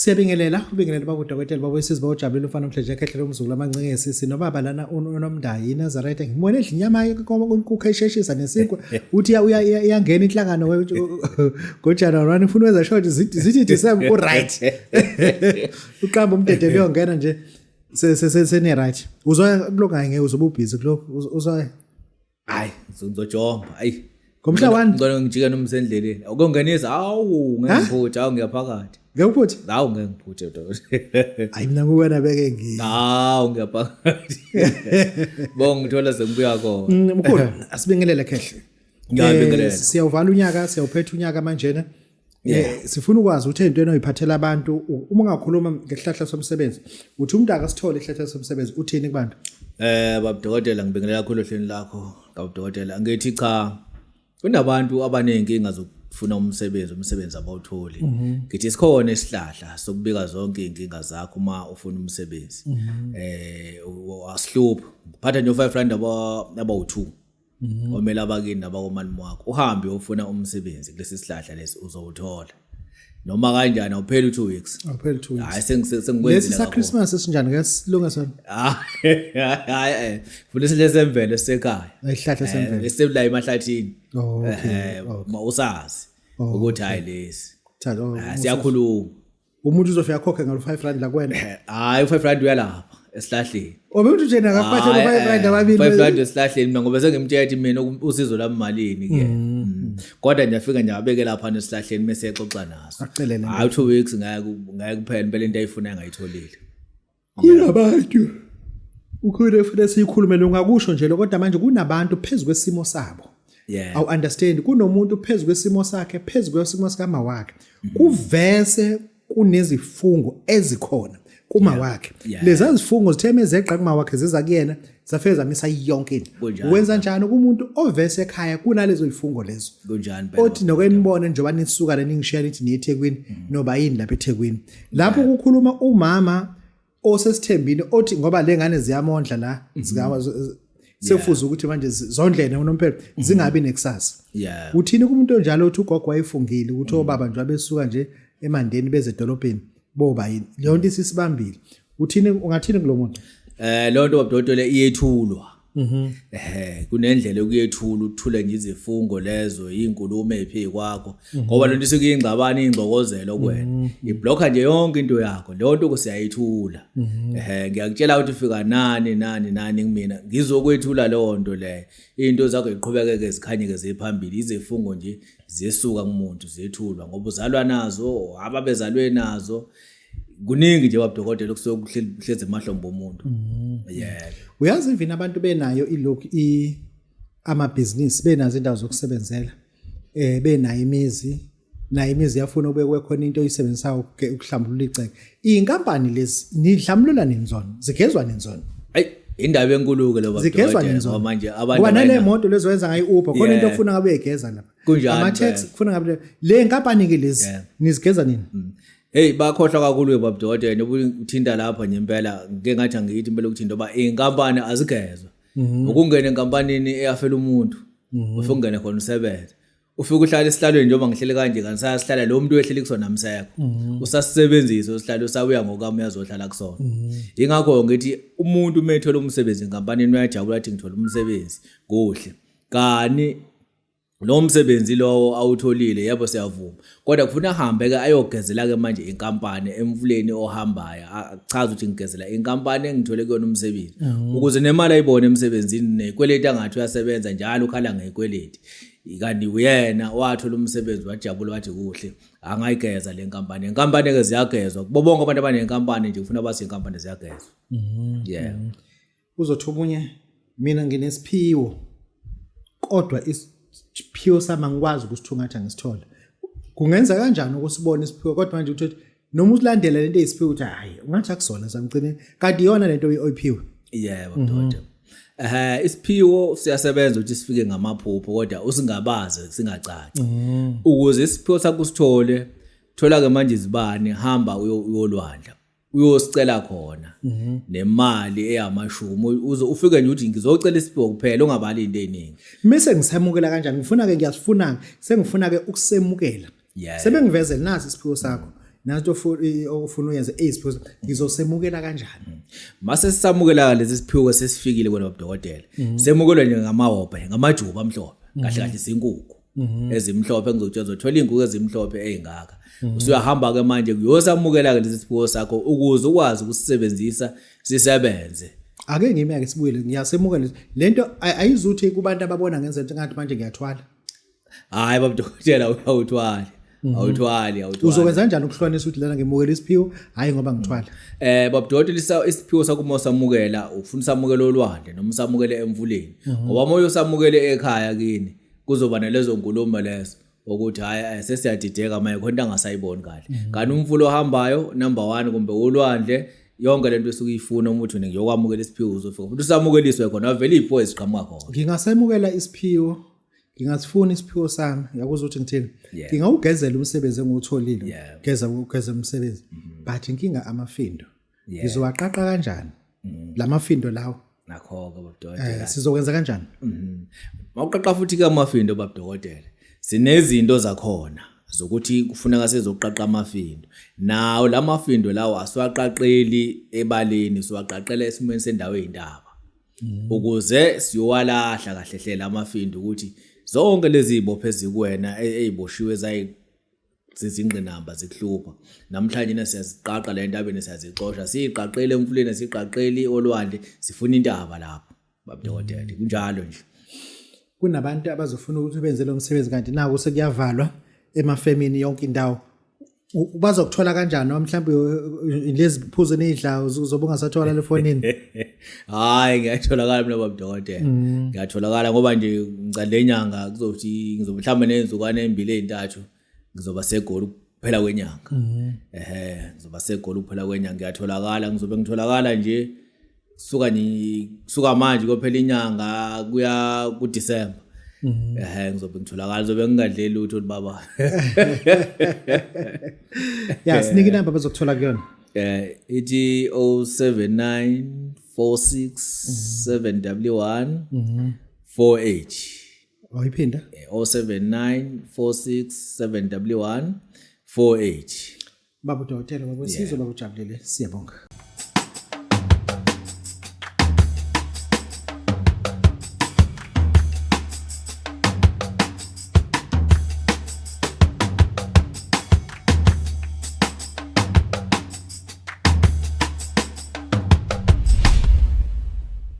Siyabingelela, ubingelela baba udokotela baba wesizwe bawujabulile umfana omhle nje khehle lomzukulu amancinge sisi nobaba lana unomndayi iNazaretha ngibone edla inyama inkukhu esheshisa nesinkwa uthi iyangena inhlangano ngoJanuary 1 ufuna wenza sure zithi zithi December u right uqamba umdedelo uyongena nje sene right uzoya kulokho ngeke uzobe ubhizi kulokho uzoya. Hayi, ngizojomba. Ayi. Ngomhla 1 ngicela ngijike noma usendleleni. Ukongenisa, hawu ngeke ngiphuthe, hawu ngiyaphakathi. Ngeke uphuthe? Hawu ngeke ngiphuthe dokotela. Hayi mina kuwena beke ngi. Hawu ngiyaphakathi. Bonga ngithola sengibuya khona. Mkhulu, asibingelele khehle. Ngiyabingelela. Siyawuvala unyaka, siyawuphetha unyaka manjena. Sifuna ukwazi ukuthi entweni oyiphathela abantu uma ungakhuluma ngesihlahla somsebenzi uthi umuntu akasithole isihlahla somsebenzi uthini kubantu? Baba dokotela, ngibingelela kakhulu ohlelweni lakho baba dokotela. Ngithi cha, kunabantu abaningi ingazofuna umsebenzi, umsebenzi abawutholi. Ngithi sikhona isihlahla sokubika zonke izinkinga zakho uma ufuna umsebenzi. Asihluphi. Phatha nje u5 rand abawu2. Omele abakini nabakomalume wakho uhambe uyofuna umsebenzi kulesi sihlahla lesi uzowuthola noma kanjani, awupheli u2 weeks. Awupheli 2 weeks. Hayi, sengikwenzile Lesi sa kakhulu. Christmas esinjani ke silunga sona? Hayi, funa isihlahla semvelo sekhaya. Isihlahla semvelo. Esebula emahlathini. Oh, okay. Ma usazi Oh, ukuthi hayi lesi. Thatha, oh, Ah, siyakhuluma. Umuntu uzofika akhokhe ngalo 5 rand la kuwena. Hayi, u5 rand uyalapha esihlahleni. Obe uthi nje nakaphathela u5 rand ababili. 5 rand esihlahleni mina ngoba sengimtshela ukuthi mina usizo lami malini ke. Kodwa nje afika nje abeke lapha esihlahleni mase exoxa naso. Acelele. Hayi, 2 weeks ngeke kuphela impela into ayifunayo ngayitholile. Kunabantu ukhona futhi siyikhulume lo ngakusho nje lo kodwa manje kunabantu phezulu kwesimo sabo. Awu understand, kunomuntu phezulu kwesimo sakhe, phezulu kwesimo sikama wakhe. Kuvese kunezifungo ezikhona kuma wakhe. Lezi zifungo zithe mezeqa kuma wakhe ziza kuyena zafika zamisa yonke into. Wenza njani kumuntu ovese ekhaya kunalezo zifungo lezo? Kunjani phela? Othi nokenibone njengoba nisuka la ningishiya nithi niye eThekwini noba yini lapha eThekwini. Lapho kukhuluma umama osesithembini othi ngoba lengane ziyamondla la zikawa sefuza ukuthi manje zondlene unomphelo zingabi nekusasa. Uthini kumuntu onjalo uthi ugogo wayefungile ukuthi obaba nje abesuka nje emandeni beze edolobheni boba yini leyo nto isisibambile, uthini, ungathini kulo muntu? Lo nto babudokotela iyethulwa. Kunendlela yokuyethula, uthule nje izifungo lezo, izinkulumo eziphi kwakho ngoba lento isuke ingxabano, ingxokozelo kuwena, iblocka nje yonke into yakho leyo nto kusiyayithula. Ngiyakutshela ukuthi ufika nani nani nani kumina ngizokwethula leyo nto leyo, into zakho iqhubekeke zikhanyeke ziphambili. Izifungo nje zisuka kumuntu ziyethulwa ngoba uzalwa nazo, ababezalwe nazo, kuningi nje babudokotela okusuke kuhlezi emahlombe omuntu. Yebo. Uyazi even abantu benayo ilokhu i amabhizinisi, benazo indawo zokusebenzela, benayo imizi, nayo imizi yafuna ukube khona into oyisebenzisayo ukuhlambulula igceke. Iy'nkampani lezi nihlambulula nini zona? Zigezwa nini zona? Ayi, indaba enkulu ke lo Zigezwa babudokotela nini zona? ngoba manje abantu Ngoba nale moto lezo wenza ngayo i-Uber khona into ofuna ngabe uyayigeza lapha. Kunjani Ama-taxi impela. kufuna ngabe le nkampani ke lezi nizigeza nini? Hey, bakhohlwa kakhulu ke babudokotela noba uthinta lapha nje impela ngike ngathi angiyithi impela ukuthinta ngoba inkampani azigezwa. Ukungena enkampanini eyafela umuntu ufike ungene khona usebenze. Ufike uhlala esihlalweni njengoba ngihleli kanje kanti sayasihlala lo muntu wehleli kusona msekho. Usasisebenzisa usihlalo usabuya ngokami uyazohlala kusona. Ingakho ngithi umuntu uma ethola umsebenzi enkampanini uyajabula athi ngithola umsebenzi kuhle. Kani lo msebenzi lowo awutholile, yebo siyavuma, kodwa kufuna ahambe ke ayogezela ke manje inkampani emfuleni ohambayo, achaze ukuthi ngigezela inkampani engithole kuyona umsebenzi ukuze nemali ayibone emsebenzini nekweleti angathi uyasebenza njalo ukhala ngekweleti kanti uyena wathola umsebenzi wajabula wathi kuhle angayigeza le nkampani. Inkampani ke ziyagezwa kubo bonke abantu abanenkampani nje kufuna bathi inkampani ziyagezwa. Yeah. Uzothi omunye mina nginesiphiwo kodwa isiphiwo sami angikwazi ukusithungatha ngisithole. Kungenza kanjani ukusibona isiphiwo kodwa manje uthi noma usilandela lento eyisiphiwo uthi hayi ungathi akusona samgcine kanti iyona lento oyiphiwe. Yebo ndoda. Isiphiwo siyasebenza ukuthi sifike ngamaphupho kodwa usingabaze singacaci. Ukuze isiphiwo sakho usithole, thola ke manje izibani, hamba uyolwandla. Uyosicela khona nemali eyamashumi uze ufike nje uthi ngizocela isiphiwo kuphela ungabali into eziningi. Mise ngisemukela kanjani? Ngifuna ke ngiyasifuna sengifuna ke ukusemukela. Sebengivezele nasi isiphiwo sakho. Nanto ofuna uyenze eyisiphiwo ngizosemukela kanjani? Mase sisamukela lesi siphiwo sesifikile kwena babudokotela. Semukelwa nje ngamahobhe, ngamajuba amhlophe. Kahle kahle sinkukhu ezimhlophe ngizokutshela uzothola iy'nkukhu ezimhlophe ey'ngaka. Usuyahamba ke manje kuyosamukela ke lesi siphiwo sakho ukuze ukwazi ukusisebenzisa sisebenze. Ake ngime ake sibuyele ngiyasemukela lento ayizuthi kubantu ababona ngenza into ngathi manje ngiyathwala. Hayi babudokotela awuthwali. Awuthwali, awuthwali. Uzokwenza kanjani ukuhlukanisa ukuthi lana ngemukela isiphiwo hayi ngoba ngithwala? Babudokotela isiphiwo sakho uma usamukela ufuna usamukele olwandle noma usamukele emfuleni. Ngoba uma uyosamukele ekhaya kini kuzoba nalezo nkulumo lezo ukuthi hayi sesiyadideka manje khona into angasayiboni kahle. Kanti umfula ohambayo number 1 kumbe ulwandle yonke lento esuke uyifuna uma uthi ngiyokwamukela isiphiwo uzofika futhi usamukeliswe khona vele iziphiwo eziqhamuka khona. Ngingasemukela isiphiwo ngingasifuna isiphiwo sami yakuzwa ukuthi ngithini ngingawugezela umsebenzi engiwutholile geza ugeza umsebenzi but inkinga amafindo ngizowaqaqa kanjani lamafindo lawo nakho ke babudokotela sizokwenza kanjani mawuqaqa futhi ke amafindo babudokotela sinezinto zakhona zokuthi kufuneka sizoqaqa amafindo nawo lamafindo lawo asiwaqaqeli ebaleni siwaqaqela esimweni sendawo eyintaba ukuze siyowalahla kahle hle lamafindo ukuthi zonke lezi zibopho ezikuwena eziboshiwe zayi zizingqinamba zikuhlupha namhlanje na siyaziqaqa le ntabeni siyazixosha siyiqaqele emfuleni siqaqeli olwandle sifuna intaba lapho babudokotela kunjalo nje Kunabantu abazofuna ukuthi benze lo msebenzi kanti naku sekuyavalwa emafemini yonke indawo. Bazokuthola kanjani noma mhlawumbe lezi phuzo enidlayo uzobe ungasathola le fonini? Hayi ngiyatholakala mina babudokotela. Ngiyatholakala ngoba nje ngicela le nyanga kuzothi ngizobe mhlawumbe nezinsukwana ezimbili ezintathu ngizoba seGoli kuphela kwenyanga. Ehhe ngizoba seGoli kuphela kwenyanga ngiyatholakala ngizobe ngitholakala nje suka nje suka manje kophela inyanga kuya kuDecember. Ehhe ngizobe ngitholakala ngizobe ngingadleli lutho baba. Ya sinike inamba bazokuthola kuyona. Ithi 079 46 7W1 48. Awuyiphinda? 079 46 7W1 48. Baba udokotela, baba Sizwe, baba ujabulile, siyabonga.